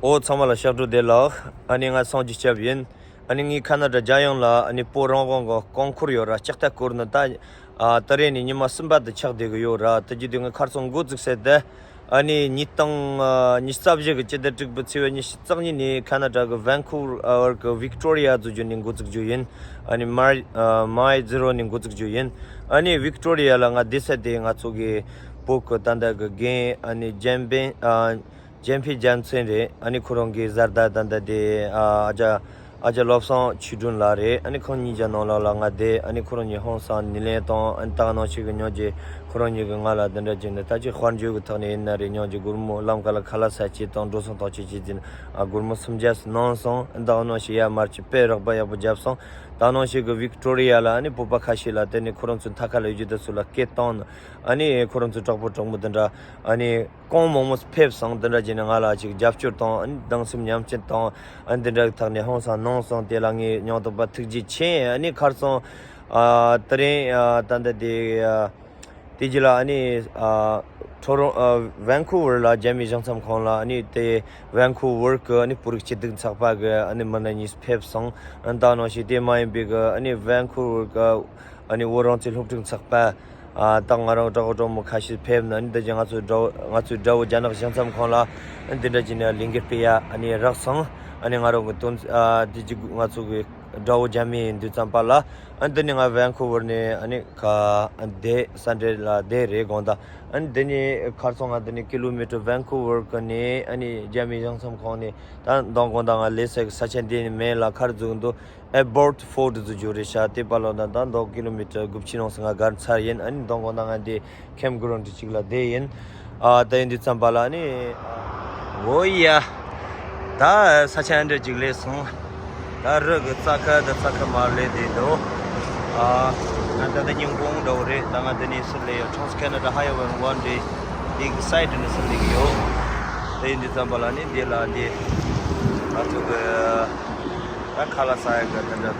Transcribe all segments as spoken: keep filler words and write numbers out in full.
ཨོ་ཚང་མ་ལ་ཕྱག་སྒྲུབ་བདེ་ལེགས། ཨ་ནི་ང་སངས་རྒྱས་སྐྱབས་ཡིན། ཨ་ནི་ངའི་ཁ་ན་ཌ་རྒྱལ་ཡོངས་ལ་ཨ་ནི་བོད་རང་དབང་གི་རྐང་འཁོར་ཡོད་ར། ལྕགས་རྟ་བསྐོར་ནི་ད་ཨ་ད་རེས་ནས་ཉི་མ་གསུམ་པ་དུ་ཆགས་བསྡད་གི་ཡོད་ར། དེ་རྒྱུ་དེ་ངས་ཁ་སང་འགོ་བཙུགས་ཟེར་ཏེ། ཨ་ནི་ཉིས་སྟོང་ཨ་ཉི་ཤུ་རྩ་བཞི་གི་སྤྱི་ཟླ་དྲུག་པའི་ཚེས་པ་ཉི་ཤུ་རྩ་གཉིས་ནས་ཁ་ན་ཌ་གི་ཝན་ཁུ་ཝར་གི་ཝིག་ཊོ་རི་ཡ་ཟེར་རྒྱུ་ནས་འགོ་བཙུགས་རྒྱུ་ཡིན། ཨ་ནི་མའི་ཨ་མའི་ཛི་རོ་ནས་འགོ་བཙུགས་རྒྱུ་ཡིན། ཨ་ནི་ཝིག་ཊོ་རི་ཡ་ལ་ང་བསྡད་ས་དེ་ང་ཚོ་གི་བོད་གི་ད་ལྟ་གི་རྒན་ཨ་ནི་ལྗན་ཕན་ཨ་ལྗན་ཕན་རྒྱལ་མཚན་རེད། ཨ་ནི་ཁོ་རང་གི་བཟའ་ཟླ་ད་ལྟ་དེ་ཨ་ཨ་ཅག་ཨ་ཅག་བློ་བཟང་ཆོས་སྒྲོན་ལགས་རེད། ཨ་ནི་ཁོང་གཉིས་ཀྱི་ནང་ལོགས་ལ་ང་བསྡད། ཨ་ནི་ཁོ་རང་གཉིས་ཧང་སང་སྣེ་ལེན་དང་། ཨ་ནི་ད་ག་ནང་བཞིན་གི་ཉོན་ཅིག་ཁོ་རང་གཉིས་གི་ང་ལ་འདི་འདྲ་བྱས་ནས་ད་ཅིག་དཔལ་འབྱོར་གི་ཐོག་ནས་ཡིན་ན་རེད། ཉོན་ཅིག་སྒོར་མོ་ལམ་ཁ་ལ་ཁ་ལག་ཟ་ཆས་དང་འགྲོ་སོང་གཏོང་ཆས་བྱས་ཏེ་ཨ་སྒོར་མོ་སུམ་བརྒྱ་ཙམ་གནང་སོང་། ཨ་ནི་ད་ག་ནང་བཞིན་ཡར་མར་གྱི་དཔེ་རགས་པ་ཡག་པོ་བརྒྱབ་སོང་། ད་ག་ནང་བཞིན་གི་ཝིག་ཊོ་རི་ཡ་ལ་ཨ་ནི་བོད་པ་ཁ་ཤས་ལ་དེ་ནས་ཁོ་རང་ཚོའི་མཐའ་ཁ་ལ་ཡོད་རྒྱུ་དེ་ཚོ་ལ་སྐད་བཏང་ནས། ཨ་ནི་ཁོ་རང་ཚོའི་གྲོགས་པོ་གྲོགས་མོ་དེ་འདྲ་ཨ་ནི་རྐང་མང་མོ་ཕེབས་སོང་། དེ་འདྲ་བྱས་ནས་ང་ལ་ཅིག་རྒྱབ་སྐྱོར་དང་། ཨ་ནི་གདུང་སེམས་མཉམ་སྐྱེད་དང་། ཨ་ནི་དེ་འདྲ་གི་ཐོག་ནས་ཧང་སང་གནང་སོང་། དེ་ལ་ངས་སྙིང་ཐག་པ་ཐུགས་རྗེ་ཆེ། ཨ་ནི་ཁ་སང་ཨ་དེ་རིང་ཨ་ད་ལྟ་དེ་ཨ་དེ་རྗེས་ལ་ཨ་ནི་ཨ་ཊོ་རོན་ཨ་ཝན་ཁུ་ཝར་ལ་རྒྱ་མིའི་གཞུང་ཚབ་ཁང་ལ་ཨ་ནི་དེ་ཝན་ཁུ་ཝར་གི་ཨ་ནི་བོད་རིགས་སྐྱིད་སྡུག་ཚོགས་པ་གི་ཨ་ནི་མི་སྣ་གཉིས་ཕེབས་སོང་། ཨ་ནི་ད་ག་ནང་བཞིན་དེ་མ་ཡིན་པའི་གི་ཨ་ནི་ཝན་ཁུ་ཝར་གི་ཨ་ནི་བོད་རང་བཙན་སློབ་ཕྲུག་ཚོགས་པ། ཨ་ད་ང་རང་གྲོགས་གྲོགས་མོ་ཁ་ཤས་ཕེབས་ནས། ཨ་ནི་འདི་བཞིན་ང་ཚོའི་དགྲ་བོ་ང་ཚོའི་དགྲ་བོ་རྒྱ་ནག་གཞུང་ཚབ་ཁང་ལ་ཨ་ནི་འདི་འདྲ་བྱས་ནས་ལས་འགུལ་སྤེལ་ཡ་ཨ་ནི་རག་སོང་། ཨ་ནི་ང་རང་གི་དོན་ཨ་དེ་གཅིག་ང་ཚོ་གི་དགྲ་བོ་རྒྱ་མི་ཡིན་དུས་ཙམ་པ་ལ། ཨ་ནི་འདི་ནས་ང་ཝན་ཁུ་ཝར་ནས་ཨ་ནི་ཁ་བསྡད་ས་འདྲེ་ལ་བསྡད་རེད་དགོངས་དག། ཨ་ནི་འདི་ནས་ཁ་སང་ང་འདི་ནས་ཀི་ལོ་མི་ཊར་ཝན་ཁུ་ཝར་གི་ནས་ཨ་ནི་རྒྱ་མི་གཞུང་ཚབ་ཁང་ནས་ད་མདང་དགོང་དག་ང་ལས་ས་གི་ས་ཆ་འདི་ནས་མེད་ལ་ཁར་འཛུགས་འདུག་ཨེ་བོར་ཊི་ཕོར་ཊི་ཟེར་རྒྱུ་རེད་ཤག་དེ་བར་ལོགས་ན་ད་མདོ་ཀི་ལོ་མི་ཊར་དགུ་བཅུ་ནང་སོང་ང་སྒར་ཚར་ཡིན། ཨ་ནི་མདང་དགོང་ན་ང་འདི་ཁེམ་གྷི་རོན་ཌི་གཅིག་ལ་བསྡད་ཡིན། ཨ་ད་ཡིན་དུས་ཙམ་པ་ལ་ཨ་ནི་འོ་ཡ། ད་ས་ཆ་འདྲ་གཅིག་སླེབས་སོང་། ད་རི་གི་རྩྭ་ཁ་ད་རྩྭ་ཁ་མར་སླེབས་བསྡད་འདུག་ཨ་ང་ད་ད་ཉིན་གུང་འདྲ་བོ་རེད། ད་ང་འདི་ནས་ཕྱིར་སླེབས་ཡོད། ཊ་རན་སི་ཁེ་ན་ཌ་ཧའི་ཝེ་ཝན་རེད། འདི་གི་སའི་ཌི་ནས་ཕྱིར་སླེབས་ཀྱི་ཡོད། དེ་ཡིན་དུས་ཙམ་པ་ལ་ནི་འདི་ལ་འདི་ང་ཚོ་གི་ད་ཁ་ལག་ཟ་ཡ་གི་དེ་འདྲ་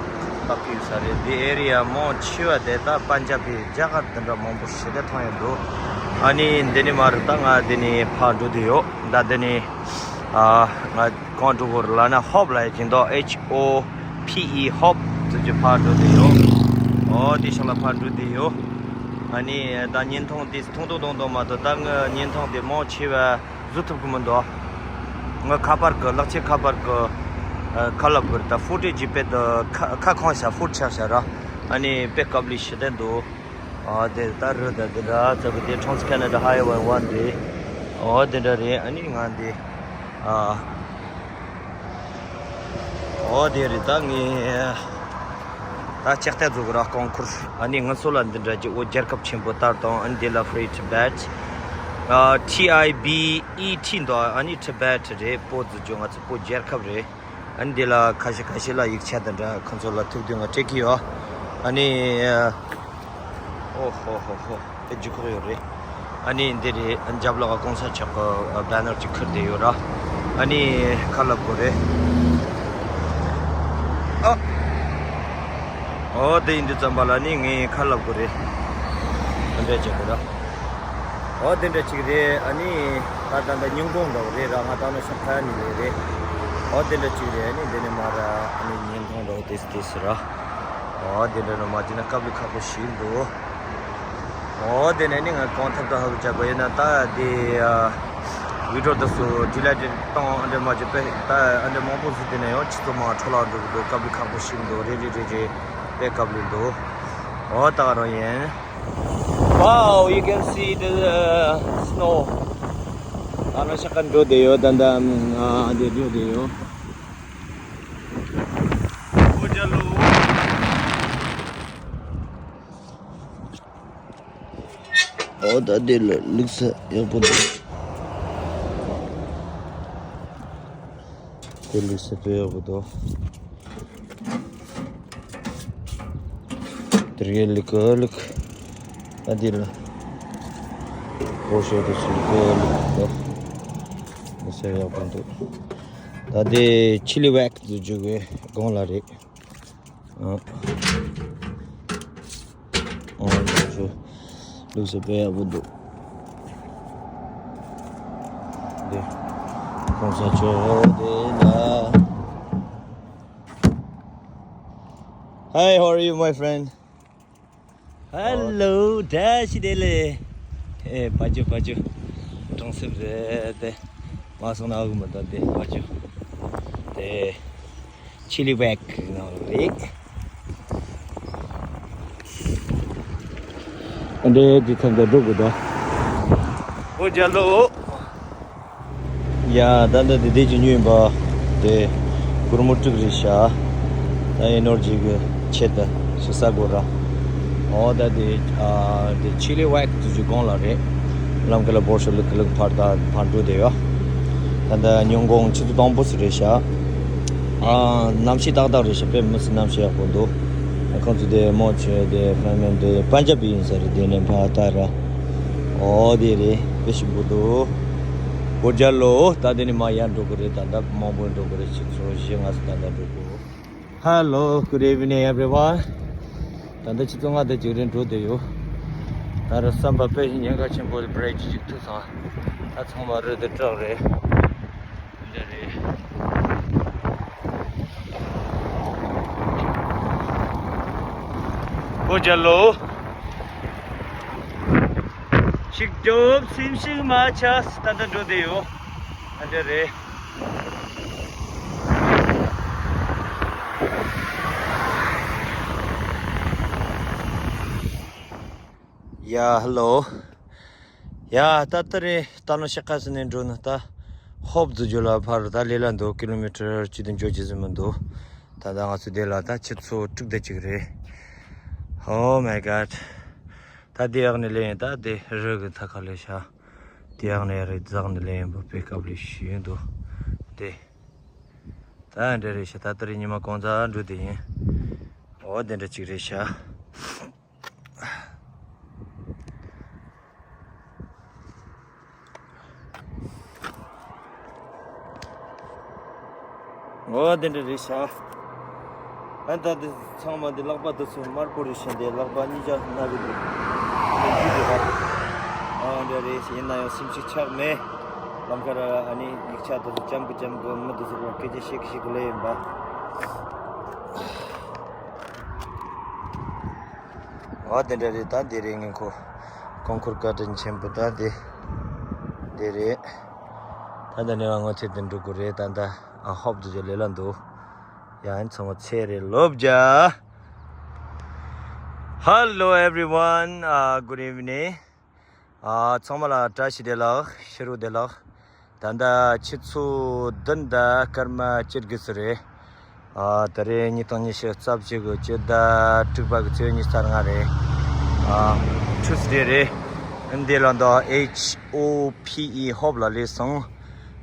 སྟབས་ཀྱིས་ས་རེད། འདི་ཨེ་རི་ཡ་མང་ཆེ་བ་དེ་ད་པན་ཇབ་པའི་རྒྱ་གར་དེ་འདྲ་མང་པོ་ཞེ་དྲག་མཐོང་ཡོད་འདུག་ཨ་ནི་འདི་ནས་མར་ད་ང་འདི་ནས་ཕར་འགྲོ་དུས་ཡོད། ད་འདི་ནས་ཨ་ང་གང་འགྲོ་དགོས་རེད་ལབ་ན་ཧོབ་ལབ་ཡ་ཅིག་འདུག་ཨེཆ་ཨོ་ཕི་ཨི་ཧོབ་ཟེར་གྱི་ཕར་འགྲོ་དུས་ཡོད། ཨོ་དེ་ཤག་ལ་ཕར་འགྲོ་དུས་ཡོད། ཨ་ནི་ད་བརྙན་ཐུང་འདི་ཐུང་ཐུང་ཐུང་ཐུང་མ་གཏོགས་ད་ངའི་བརྙན་ཐུང་འདི་མང་ཆེ་བ་བཟོ་ཐུབ་ཀྱི་མི་འདུག་ང་ཁ་པར་གི་ལག་ཆས་ཁ་པར་གི་ཨ་ཁ་ལག་གི་ད་ཧྥུ་ཊེ་ཇི་དཔེ་དེ་ཁ་ཁ་གང་བཞག་ཧྥུ་ཊེ་ཆགས་བཞག་ར། ཨ་ནི་དཔེ་དཀའ་ལས་ཞེ་དྲག་འདུག་ཨ་དེ་ད་རི་ད་དེ་འདྲ་ཚ་གི་དེ་ཊ་རན་སི་ཁེ་ན་ཌ་ཧའི་ཝེ་ཝན་རེད། ཨོ་དེ་འདྲ་རེད། ཨ་ནི་ང་འདི་ཨ་ཨོ་དེ་རེད། ད་ངས་ད་ལྕགས་རྟ་བཟོ་གི་ར་རྐང་འཁོར། ཨ་ནི་ང་ཚོ་ལ་འདི་འདྲ་གྱི་ཨོ་རྒྱལ་ཁབ་ཆེན་པོ་ལྟར་དང་། ཨ་ནི་དེ་ལ་Free Tibet ཨ་ཊི་ཨའི་བི་ཨི་ཊི་འདུག་ཨ་ནི་ཊི་བེ་ཊི་རེད། བོད་ཟེར་རྒྱུ་ང་ཚོ་བོད་རྒྱལ་ཁབ་རེད། ཨ་ནི་འདི་ལ་ཁ་ཤས་ཁ་ཤས་ལ་ཡིག་ཆ་དང་འདྲ་ཁོང་ཚོ་ལ་ཐུག་དུས་ང་སྤྲད་ཀྱི་ཡོད། ཨ་ནི་ཨོ་ཧོ་ཧོ་ཧོ་དཔེ་ལྗིད་ཁོག་ཡོད་རེད། ཨ་ནི་འདི་རེད། རྒྱབ་ལོགས་ག་གོང་ས་མཆོག་གི་བེ་ནར་ཅིག་ཁུར་བསྡད་ཡོད་ར། ཨ་ནི་ཁ་ལབ་དགོས་རེད། ཨ་ཨོ་དེ་ཡིན་དུས་ཙམ་པ་ལ་ནི་ངས་ཁ་ལབ་དགོས་རེད། འདི་འདྲ་བྱེད་དགོས་ར། ཨོ་དེ་འདྲ་ཅིག་རེད། ཨ་ནི་ད་ད་ད་ཉིན་གུང་འདྲ་བོ་རེད་ར། ང་ད་ནི་ཤོག་ཁ་ནས་ལས་རེད། ཨོ་དེ་འདྲ་ཅིག་རེད། ཨ་ནི་འདི་ནས་མར་ཨ་ནི་ཉིན་གུང་འདྲ་བོ་དེ་དེ་ཟེར་ར། ཨོ་དེ་འདྲ་ནི་མ་བྱས་ན་དཀའ་ལས་ཁག་པོ་ཞིག་འདུག་ཨོ་དེ་ནས་ནི་ང་གང་ཐུབ་ཐུབ་ཧ་གོ་བྱ་དགོས་ཡིན་ན། ད་དེ་ཨ་བི་ཌི་ཡོ་དེ་ཚོ་ཌི་ལིཊ་བཏང་ཨ་འདྲ་མ་བྱས་པས། ད་ཨ་འདྲ་མང་པོ་ཟིག་དེ་ནས་ཡང་ཆུ་ཚོད་མང་འཕྲོ་བརླག་འགྲོ་གི་འདུག་དཀའ་ལས་ཁག་པོ་ཞིག་འདུག་རེད་རེད་རེད་རེད། དཔེ་དཀའ་ལས་འདུག་ཨོ་ད་ག་རང་ཡིན། Wow, you can see the uh, snow. ཨ་ནི་ཤག་ཁ་འགྲོ་བསྡད་ཡོད། ད་ད་ཨ་འདི་འགྲོ་བསྡད་ཡོད། ཨོ་ཇ་ལོ། ཨོ་ད་འདི་ལ་ལུག་ས་ཡག་པོ་འདུག་དེ་ལུག་ས་དཔེ་ཡག་པོ་འདུག་དེ་རིང་ལུག་ག་ལུག་ཨ་འདི་ལ་ཨོ་ཤོ་དེ་ཚོ་ལུག་ག་ལུག་འདུག་ལུག་ས་ཡག་པོ་འདུག་ད་དེ་ཆི་ལི་ཝེག་ཏུ་འཇུག་གི་དགོང་ལ་རེད། ཨ། ཨོ་ལགས་སོ། ལུག་ས་དཔེ་ཡག་པོ་འདུག་འདི། གོང་ས་མཆོག་དེ་ལ། Hi, how are you, my friend? Hello, བཀྲ་ཤིས་བདེ་ལེགས། ཨེ་བ་ཅོ་བ་ཅོ། གྲོང་གསེབ་རེད་དེ། མ་སོང་ན་ཨ་གི་མི་འདུག་དེ་བ་ཅོ། དེ་ཆི་ལི་ཝེག་ནང་རེད། འདྲེ་འདི་ཐམ་ད་འགྲོ་དགོས་ད། ཨོ་རྒྱལ་ལོ། ཡ་ད་ལྟ་དེ་དེ་ཅི་ཉོས་ཡིན་པ། དེ་གུར་མོ་དཀྲུག་རེད་ཤག་ད་ཨེ་ནོར་ཇི་གི་ཆེད་དུ་ཞིག་ཟ་དགོས་ར། ཨོ་ད་དེ་ཨ་དེ་ཆི་ལི་ཝེག་ཏུ་ཅི་གོང་ལ་རེད། ལམ་ཁ་ལ་བོར་ཤོ་ལུག་ལུག་ཕར་ད་ཕར་འགྲོ་བསྡད་ཡོད། ད་ལྟ་ཉིན་གུང་ཆུ་ཚོད་དང་པོ་ཙམ་རེད་ཤག་ཨ་གནམ་གཤིས་ཏག་ཏག་རེད་ཤག་དཔེ་མི་སྲིད་གནམ་གཤིས་ཡག་པོ་འདུག་ཁོང་ཚོ་དེ་མོ་ཆེ་དེ་ཧྥན་མན་དེ་པན་ཇབ་ཡིན་ས་རེད། དེ་ནས་ཕ་ད་ར། ཨོ་དེ་རེད། དཔེ་ཞིམ་པོ་འདུག་ཨོ་རྒྱལ་ལོ། ད་དེ་ནས་མ་ཡར་འགྲོ་གི་རེད། ད་ལྟ་མང་པོ་འགྲོ་གི་རེད། ཆུ་ཚོད་བཞི་ལྔ་ཙམ་ད་ལྟ་འགྲོ་གི། Hello, good evening, everyone. ད་ལྟ་ཆུ་ཚོད་ལྔ་དང་གཅིག་རེད། འགྲོ་བསྡད་ཡོད། ད་ར་བསམ་པ་དཔེ་ཉེན་ཁ་ཆེན་པོ་རེད། བྷི་རེག་ཅིག་ཐུག་སོང་། ད་ཚང་མ་རེད་དེ་སྐྲག་རེད། འདི་རེད། ཨོ་རྒྱལ་ལོ། ཞིག་རྒྱོབ་སེམས་ཤིག་མ་ཆགས། ད་ལྟ་འགྲོ་བསྡད་ཡོད། ཨ་འདྲ་རེད། ཡ་ཧེ་ལོ། ཡ་ད་ལྟ་རེད། ད་ནོ་ཤ་ཁ་སི་ནས་འགྲོ་ན་ད་ཧོབ་ཏུ་འགྱོ་ལ་ཕར་ད་ལས་ལ་འདུག་ཀི་ལོ་མི་ཊར་གཅིག་དང་བཅོ་གཅིག་ཙམ་མི་འདུག་ད་ལྟ་ང་ཚོ་འདི་ལ་ད་ཆུ་ཚོད་དྲུག་དང་གཅིག་རེད། Oh my God. ད་དེ་ཡག་ནས་ལས་ཡིན། ད་དེ་རི་གི་མཐའ་ཁ་ལས་ཤ་དེ་ཡག་ནས་རེད། འཛག་ནས་ལས་ཡིན་པ་པེ་ཀབ་ལས་ཤིག་འདུག་དེ་ད་འདྲ་རེད་ཤག་ད་ལྟ་རེད། ཉི་མ་གང་ཙམ་འགྲོ་དེ་ཡིན། འོ་དེ་འདྲ་གཅིག་རེད་ཤག་འོ་དེ་འདྲ་རེད་ཤག་ཨ་ད་འདི་ཚང་མ་འདི་ལག་པ་འདི་ཚོ་དམར་པོ་རེད་ཤག་འདི་ལག་པ་གཉིས་ཀ་ན་གི་འདུག་མི་འཇུ་འདུག་ཨ་འདྲ་རེད་ཤག་ཡིན་ན་ཡང་སེམས་ཤུགས་ཆག་མེད། ལམ་ཁ་ར་ཨ་ནི་ཡིག་ཆ་འདི་ཚོ་ཅམ་གི་ཅམ་གི་མི་འདི་ཚོ་ལ་སྐད་ཆ་བཤད་གི་བཤད་གི་ལས་ཡིན་པ། འོ་དེ་འདྲ་རེད། ད་འདི་རེད། ངས་ཁོ་ཀོང་ཀུར་བཀའ་དྲིན་ཆེན་པོ་ད་འདི་འདི་རེད། ད་ལྟ་ནས་ང་ཚོ་དེ་འགྲོ་དགོས་རེད། ད་ལྟ་ཨ་ཧོབ་ཏུ་ལས་ལ་འདུག་ཡང་ཚང་མ་ཚེ་རིང་ལོ་བརྒྱ། Hello everyone, uh, good evening. ཨ་ཚང་མ་ལ་བཀྲ་ཤིས་བདེ་ལེགས། ཕྱི་རུ་བདེ་ལེགས། ད་ལྟ་ཆུ་ཚོད་བདུན་དང་སྐར་མ་བཅུ་དགུ་ཙམ་རེད། ཨ་ད་རེས་ཉིས་སྟོང་ཉི་ཤུ་རྩ་བཞི་གི་སྤྱི་ཟླ་དྲུག་པ་གི་ཚེས་ཉི་ཤུ་རྩ་ལྔ་རེད། ཨ་ཊུ་སི་ཌེ་རེད། འདི་ལ་འདི་ཨེཆ་ཨོ་ཕི་ཨི་ཧོབ་ལ་སླེབས་སོང་།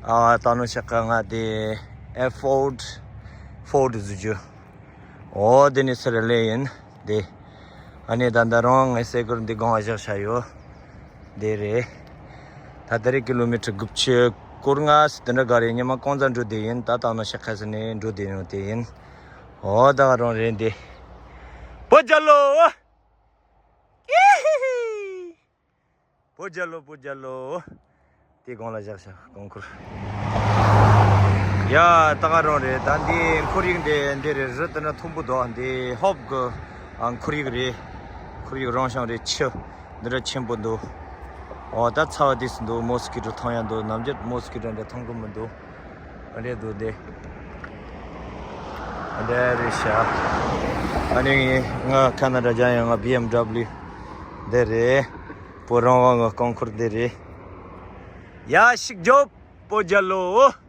ཨ་ད་ནོ་ཤ་ཁ་ང་དེ་ཨེ་ཧོབ་ཧོབ་བཟོ་རྒྱུ། འོ་དེ་ནས་ཚུར་སླེབས་ཡིན། དེ་ཨ་ནི་ད་ལྟ་རང་ངའི་སའི་ཀལ་འདི་སྒང་ལ་བཞག་བཞག་ཡོད། དེ་རེད། ད་ལྟ་རེ་ཀི་ལོ་མི་ཊར་དགུ་བཅུ་སྐོར་ལྔ་ཙམ་དེ་འདྲ་ག་རེ། ཉི་མ་གང་ཙམ་འགྲོ་བསྡད་ཡིན། ད་ད་ནོ་ཤ་ཁ་སི་ནས་འགྲོ་བསྡད་ཡོང་དེ་ཡིན། འོ་ད་རང་རེད་འདི། བོད་རྒྱལ་ལོ། བོད་རྒྱལ་ལོ། བོད་རྒྱལ་ལོ། དེ་སྒང་ལ་བཞག་བཞག་ཀོང་ཀུར། ཡ་ད་ག་རང་རེད། ད་འདི་ཁོར་ཡུག་འདི་འདི་རེད། རི་དེ་འདྲ་མཐོན་པོ་འདུག་འདི་ཧོབ་གི་ཨ་ཁོར་ཡུག་རེད། ཁོར་ཡུག་རང་བྱུང་རེད། ཆུ་འདི་འདྲ་ཆེན་པོ་འདུག་འོ་ད་ཚ་བ་དེ་སུ་འདུག་མོ་སི་ཀི་ཊོ་མཐོང་ཡ་འདུག་ནམ་རྒྱུན་མོ་སི་ཀི་ཊོ་འདྲ་མཐོང་གི་མི་འདུག་འདྲ་འདུག་དེ། འདྲ་རེད་ཤག་ཨ་ནི་ང་ཁ་ན་ཌ་རྒྱ་ཡང་ང་བི་ཨེམ་ཌབ་ལིའུ་འདི་རེད། བོད་རང་དབང་གི་ཀོང་ཀུར་འདི་རེད། ཡ་ཞིག་རྒྱོབ་བོད་རྒྱལ་ལོ།